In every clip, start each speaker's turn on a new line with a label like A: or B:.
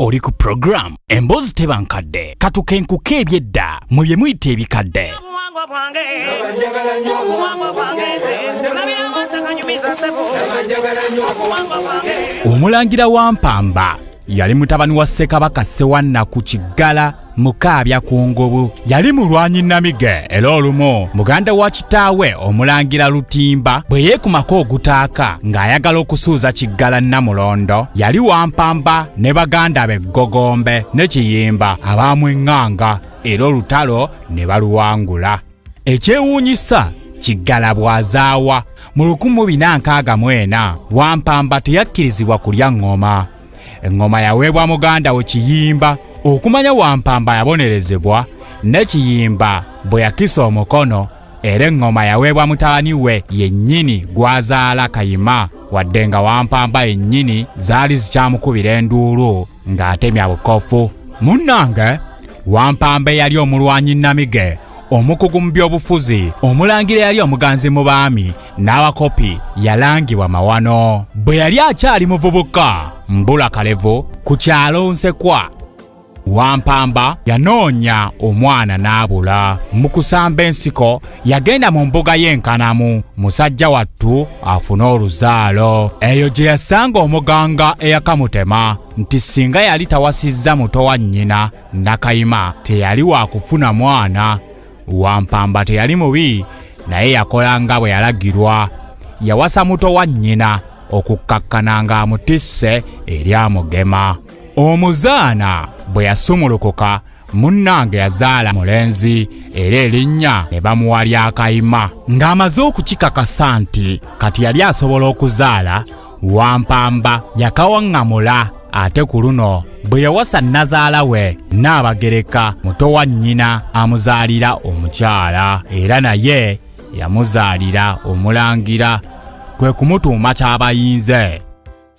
A: Oli ku program Emboozi Teba Nkadde. Katukenkuke ebyedda mu bye muyita ebikadde.
B: Obuwangwa bwange, obuwangwa bwange, nze ndabira amaaso ganyumiza ssebo. Obuwangwa bwange.
A: Omulangira Wampamba yali mutabani wa Ssekabaka Ssewannaku Kiggala Mukaabya ku Ngubu. Yali mulwanyi nnamige era olumu muganda wa kitaawe Omulangira Lutimba bwe yeekumako ogutaaka ng'ayagala okusuuza Kiggala Nnamulondo, yali Wampamba ne baganda be Ggogombe ne Kiyimba abaamweŋŋanga era olutalo ne baluwangula. Ekyewuunyisa, Kiggala bw'azaawa mu 1464, Wampamba teyakkirizibwa kulya ŋŋoma. Eŋŋoma yaweebwa muganda we Kiyimba. Okumanya Wampamba yabonerezebwa ne Kiyimba bwe yakisa omukono, era eŋŋoma yaweebwa mutabani we yennyini gw'azaala Kayima, wadde nga Wampamba yennyini zaali zikyamukubira enduulu ng'atemya bukofu. Munnange, Wampamba eyali omulwanyi nnamige, omukugu mu by'obufuzi, omulangira eyali omuganzi mu baami n'abakopi, yalangibwa mawano. Bwe yali akyali muvubuka mbula kalevu ku kyalo Nsekwa, Wampamba yanoonya omwana n'abula. Mu kusamba ensiko yagenda mu mbuga y'Enkanamu musajja wattu afune oluzaalo. Eyo gye yasanga omuganga eyakamutema nti singa yali tawasizza muto wa nnyina Nakayima teyali wakufuna mwana. Wampamba teyali mubi, naye yakola nga bwe yalagirwa. Yawasa muto wa nnyina okukkakkana ng'amutisse eri amugema. Omuzaana bwe yasumulukuka, munnange yazaala mulenzi era erinnya ne bamuwa lya Kayima. Ng'amaze okukikakasa nti kati yali asobola okuzaala, Wampamba yakawaŋŋamula ate ku luno bwe yawasa nnazaala we Nnaabagereka muto wa nnyina amuzaalira omukyala, era naye yamuzaalira omulangira, kwe kumutuuma Kyabayinze.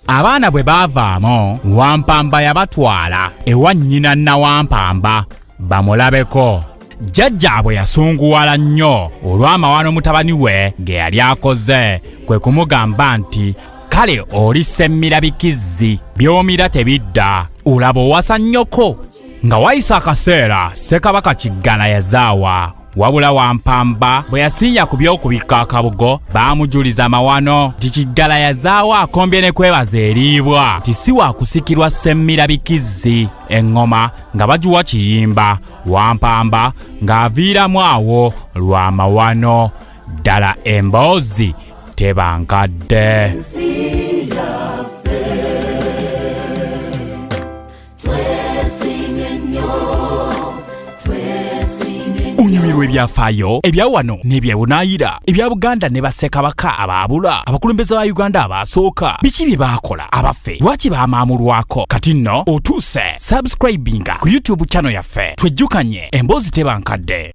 A: Abaana bwe baavaamu, Wampamba yabatwala ewa nnyina Nnawampamba bamulabeko. Jjajjaabwe yasunguwala nnyo olw'amawano mutabani we ge yali akoze, kwe kumugamba nti kale oli semmira bikizzi, by'omira tebidda, olaba owasa nnyoko. Nga wayise akaseera, Ssekabaka Kiggala yazaawa, wabula Wampamba bwe yasinya ku by'okubikka akabugo baamujuliza mawano nti Kiggala yazaawa akombye ne kwebaza eriibwa nti si wakusikirwa semmira bikizzi. Eŋŋoma nga bagiwa Kiyimba, Wampamba ng'aviiramu awo lwa mawano. Ddala emboozi teba nkadde. Onyumirwa ebyafaayo ebya wano n'ebyebunaayira ebya Buganda ne bassekabaka abaabula, abakulembeze ba Uganda abaasooka, biki bye baakola, abaffe lwaki baamaamulwako? Kati nno otuuse subscribinga ku YouTube channel yaffe, twejjukanye Emboozi Teba Nkadde.